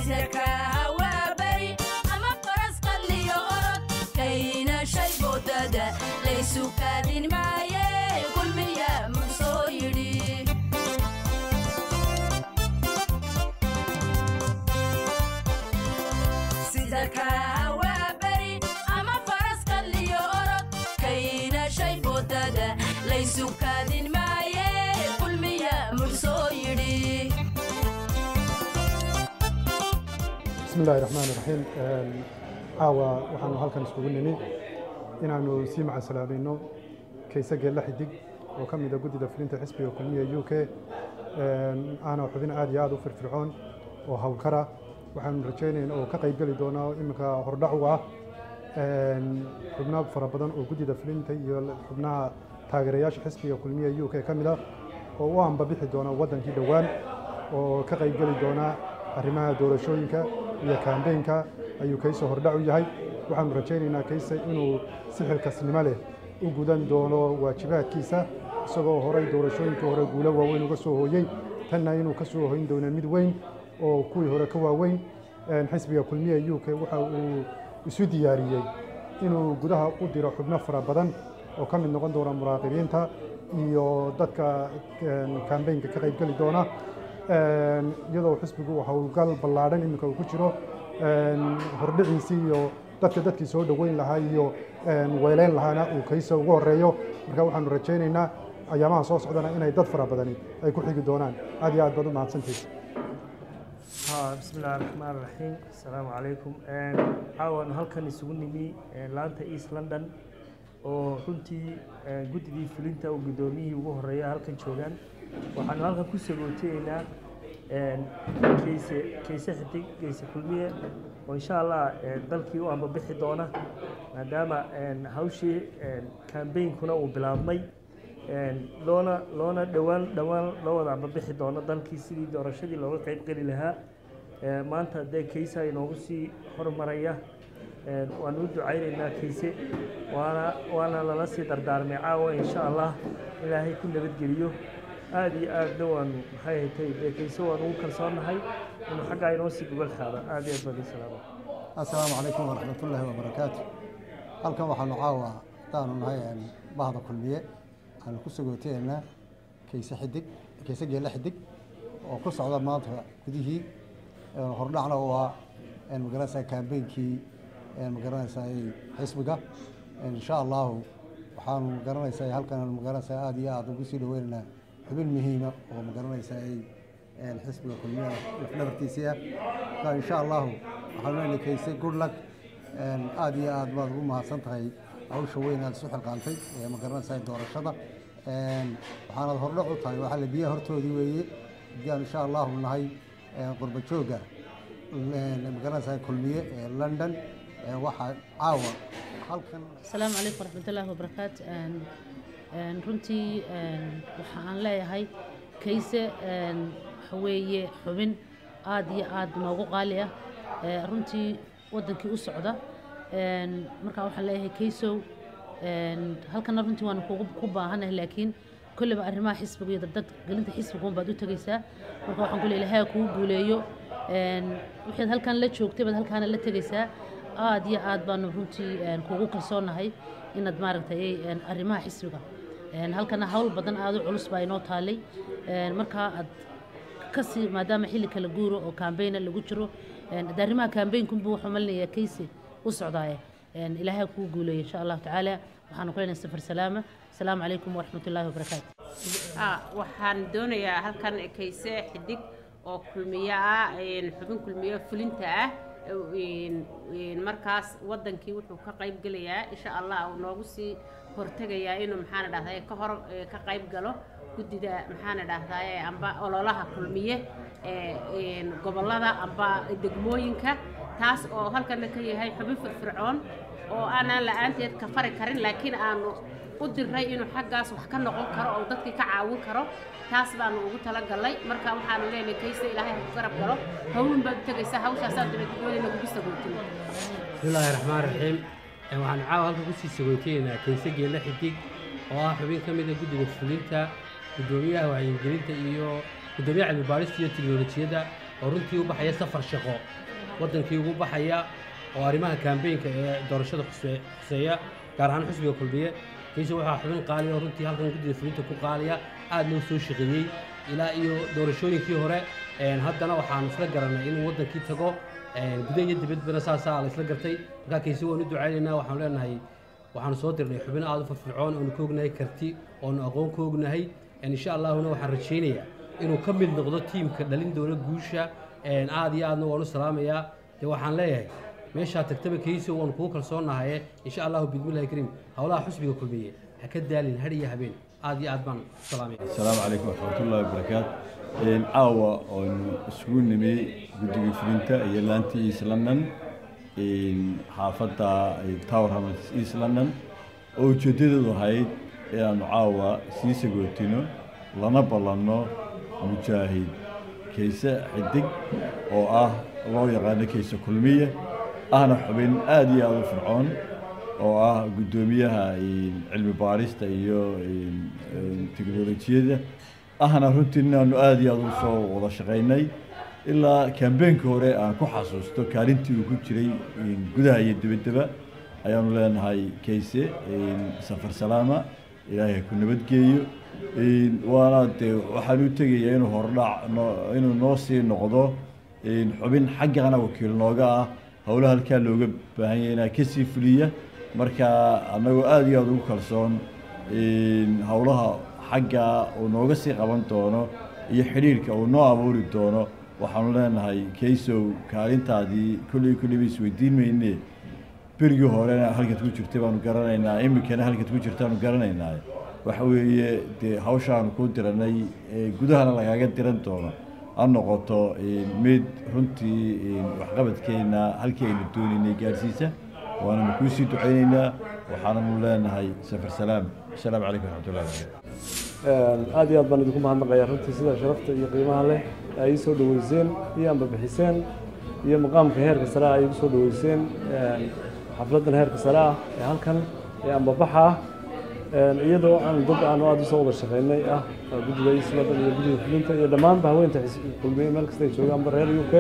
Sida kahawaabari ama faras qadliyo orod, kayna shay boodada laysu kaadin maaye, Kulmiya muxsoo yidhi? Sida kahawaabari ama faras qadliyo orod, kayna shay boodada laysu kaadin maaye, Kulmiya muxsoo yidhi? Bismi illahi raxmaan raxiim. Caawa waxaanu halkan iskugu nimi inaanu sii macasalaamayno Kayse Geelle Xidig oo ka mida guddida fulinta xisbiga Kulmiya UK, aana xubin aad iyo aad u firfircoon oo howlkara. Waxaanu rajaynayna oo ka qaybgeli doonaa iminka hordhac u ah xubno fara badan oo guddida fulinta iyo xubnaha taageerayaasha xisbiga Kulmiya UK ka mid ah oo u ambabixi doona waddankii dhowaan oo ka qaybgeli doona arrimaha doorashooyinka iyo kaambeynka ayuu Kayse hordhac u yahay. Waxaanu rajaynaynaa Kayse inuu si xilkasnimo leh u gudan doono waajibaadkiisa, isagoo horay doorashooyinkii hore guulo waaweyn uga soo hooyey, tanna inuu ka soo hoyn doono mid weyn oo kuwii hore ka waaweyn. Xisbiga Kulmiya UK waxa uu isu diyaariyey inuu gudaha u diro xubno fara badan oo ka mid noqon doona muraaqibiinta iyo dadka kambeynka ka qaybgeli doona, iyadoo xisbigu howlgal ballaadhan iminka uu ku jiro hordhiciisii iyo dadka dadkii soo dhoweyn lahaa iyo weyleyn lahaana uu Kayse ugu horeeyo. Marka waxaanu rajaynaynaa ayaamaha soo socdana inay dad fara badani ay ku xigi doonaan. Aad iyo aad baad u mahadsantihiin. Bismi illahi raxmaan raxiim. Asalaamu calaykum. Caawan halkan isugu nimi laanta East London oo runtii guddidii fulinta oo guddoomiyihii ugu horeeya halkan joogaan. Waxaanu halkan ku sagootayeynaa Kayse Xidig, Kayse Kulmiye, oo insha Allah dalkii u ambabixi doona, maadaama hawshii kambeynkuna uu bilaabmay, loona dhowaan loo wada ambabixi doono dalkii sidii doorashadii looga qayb geli lahaa. Maanta dee Kaysa inoogu sii hormaraya, waanu u ducaynaynaa Kayse, waana lala sii dardaarmay caawa, insha Allah Ilaahay ku nabadgeliyo. Aada iyo aadna waanu, maxay haytay, dee Kayse waanu ugu kalsoonnahay inuu xaggaa inoo sii gogol xaado. Aada iyo aad baan idin salaama. Assalaamu calaykum waraxmatullaahi wabarakaatu. Halkan waxaanu caawa haddaanu nahay bahda Kulmiye aanu ku sagootayeynaa Kayse Xidig, Kayse Geelle Xidig, oo ku socda maanta gudihii, hordhacna u ah magaranaysaa kaambeynkii magaranaysaa xisbiga. Insha Allahu waxaanu magaranaysaa halkan magaranaysaa aada iyo aada ugu sii dhaweynaynaa xubin muhiima oo magaranaysaa xisbiga Kulmiye lafdhabartiisii ah. Marka insha Allahu waxaanu leenahay Kayse good luck, aada iyo aad baad ugu mahadsan tahay hawsha weyn aad isu xilqaantay ee magaranaysaa doorashada, waxaanaad hordhac u tahay waxaa la biyaha hortoodii weeye. Haddii aan insha Allahu nahay qurba joogga magaranaysaa Kulmiye ee London, waxaa caawa halkan. Asalaamu calaykum waraxmatullaahi wabarakaatu. Runtii waxa aan leeyahay Kayse waxa weeye xubin aad iyo aad noogu qaali ah, runtii wadankii u socda. Marka waxaan leeyahay Kaysow, halkana runtii waanu kugu ku baahanahay, laakiin kolleyba arrimaha xisbiga iyo dardar gelinta xisbiga unbaad u tegaysaa. Marka waxaan ku leeyahay Ilaahay kugu guuleeyo, waxaad halkan la joogtay baad halkaana la tegaysaa. Aad iyo aad baanu runtii kugu kalsoonahay inaad maaragtay arrimaha xisbiga halkana hawl badan aad u culus baa inoo taalay. Markaa aad kasii maadaama xilli kala guuro oo kaambeyna lagu jiro, de arrimaha kaambeynkunbuu wuxuu malinayaa Kayse u socdaaye. Ilaahay kugu guuleeyo insha Allahu tacaala. Waxaanu ku leenahay safar salaama. Asalaamu calaykum waraxmatullaahi wabarakaatu. Waxaan doonayaa halkan Kayse Xidig oo Kulmiye ah, xubin Kulmiye fulinta ah, markaas wadankii wuxuu ka qayb gelayaa insha Allah uu noogu sii hortegayaa inuu, maxaana dhahday, ka hor ka qayb galo guddida, maxaana dhahdaye, amba ololaha Kulmiye ee gobollada amba degmooyinka, taas oo halkana ka yahay xubin firfircoon oo aanaan la-aanteed ka fari karin, laakiin aanu u diray inuu xaggaas wax ka noqon karo oo dadkii ka caawin karo. Taas baanu ugu talagalnay. Marka waxaanu leenahay Kayse Ilaahay ha ku garab galo, hawlun baad u tegaysaa, hawshaasaa doonayna kugu sagootino. Bismillaahi raxmaan raxiim. Waxaan caawa halka kusii sagootayeynaa Kayse Geelle Xidig oo ah xubin ka mid a guddiga fulinta, guddoomiyaha wacyigelinta iyo guddoomiyaha cilmi baarista iyo tiknolojiyadda. oo runtii u baxaya safar shaqo waddankii ugu baxaya oo arrimaha kambeynka ee doorashada khuseeya, gaar ahaan xisbiga Kulmiye. Kayse waxaa xubin qaaliya oo runtii halkan guddida fulinta ku qaaliya, aad loo soo shaqeeyey ilaa iyo doorashooyinkii hore. Haddana waxaan isla garanay inuu waddankii tago, guda iyo dibadbana saasaa la isla gartay. Markaa Kayse waan u ducaynaynaa, waxaanu leenahay waxaanu soo dirnay xubin aad u firfircoon oonu ka ognahay karti, oonu aqoon ka ognahay. Insha Allahuna waxaan rajaynayaa inuu ka mid noqdo tiimka dhalin doona guusha. Aad iyo aadna waan u salaamayaa. Dee waxaan leeyahay meeshaa tagtaba Kayso waanu kugu kalsoonahaye, insha Allahu bidmillahi kariim howlaha xusbiga Kulmiye ha ka daalin har iyo habeen. Aad iyo aad baan u salaamaya. Asalaamu calaykum waraxmatullahi wabarakaatu. Caawa oonu isugu nimi guddiga fulinta iyo laantii East London, xaafadda Tower Hamlets East London, oo ujeeddadeedu ahayd inaanu caawa sii sagootino lana ballanno mujaahid Kayse Xidig oo ah loo yaqaano Kayse Kulmiye, ahna xubin aad iyo aada u fircoon oo ah guddoomiyaha cilmi baarista iyo teknolojiyadda, ahna runtii inaanu aada iyo aada u soo wada shaqaynay ilaa kambeenkii hore aan ku xasuusto kaalintii uu ku jiray gudaha iyo dibaddaba. Ayaanu leenahay Kayse safar salaama, Ilaahay ha ku nabadgeeyo. Waana dee waxaan u tegayaa inuu hordhac inuu noo sii noqdo xubin xaggana wakiil nooga ah howlaha halkaa looga baahan yahay inaa kasii fuliya. Marka annagoo aada iyo aada ugu kalsoon howlaha xagga uu nooga sii qaban doono iyo xidhiirka uu noo abuuri doono, waxaanu leenahay Kaysow kaalintaadii kolley kolleyba isweydiin mayne, berigii horena halkaad ku jirtay baanu garanaynaa, iminkana halkaad ku jirtaanu garanaynaa. Waxa weeye dee hawshaanu kuu diranay gudahana lagaaga diran doono ha noqoto mid runtii waxqabadkeena halkii aynu doonaynay gaarsiisa. Waananu kuu sii ducaynaynaa, waxaananu leenahay safar salaam. Asalaamu calaykum waraxmatullahi wabarakatu. Aad iyo aad baan idinku mahadnaqayaa runtii sida sharafta iyo qiimaha leh ay ii soo dhaweyseen iyo anbabixiseen iyo maqaamka heerka sare ah ay igu soo dhaweyseen xafladdan heerka sare ah ee halkan ee ambabaxa ah, iyadoo aan dad aanu aada usoo wada shaqeynay ah guddida East London iyo guddida fulinta iyo dhammaanba haweenta Kulmiye meel kasta ay joogaanba, reer UK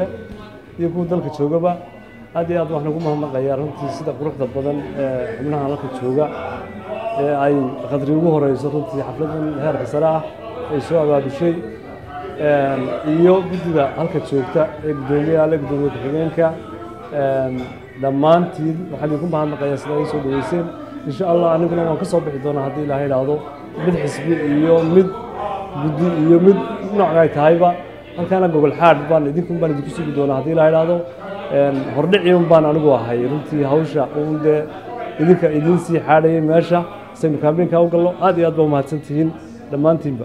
iyo kuwa dalka joogaba. Aad iyo aad waxaan ugu mahadnaqayaa runtii sida quruxda badan ee xubnaha halka jooga ee ay qadri ugu horeyso runtii xafladdan heerka sare ah ay soo abaabushay, iyo guddida halka joogta ee guddoomiyaha le, guddoomiye ku-xigeenka, dhammaantiin waxaan idinku mahadnaqayaa sida ay soo dhaweyseen. Insha Allah aniguna waan ka soo bixi doonaa haddii Ilaahay idhaahdo, mid xisbi iyo mid guddi iyo mid nooc ay tahayba. Halkaana gogol xaadh baan idinkun baan idinku sugi doonaa haddii Ilaahay idhaahdo. Hordhicii un baan anigu ahay runtii, hawsha uun dee idinka idiin sii xaadhayay meesha saynu kaambeynka u gallo. Aad iyo aad baa umahadsan tihiin dhammaantiinba.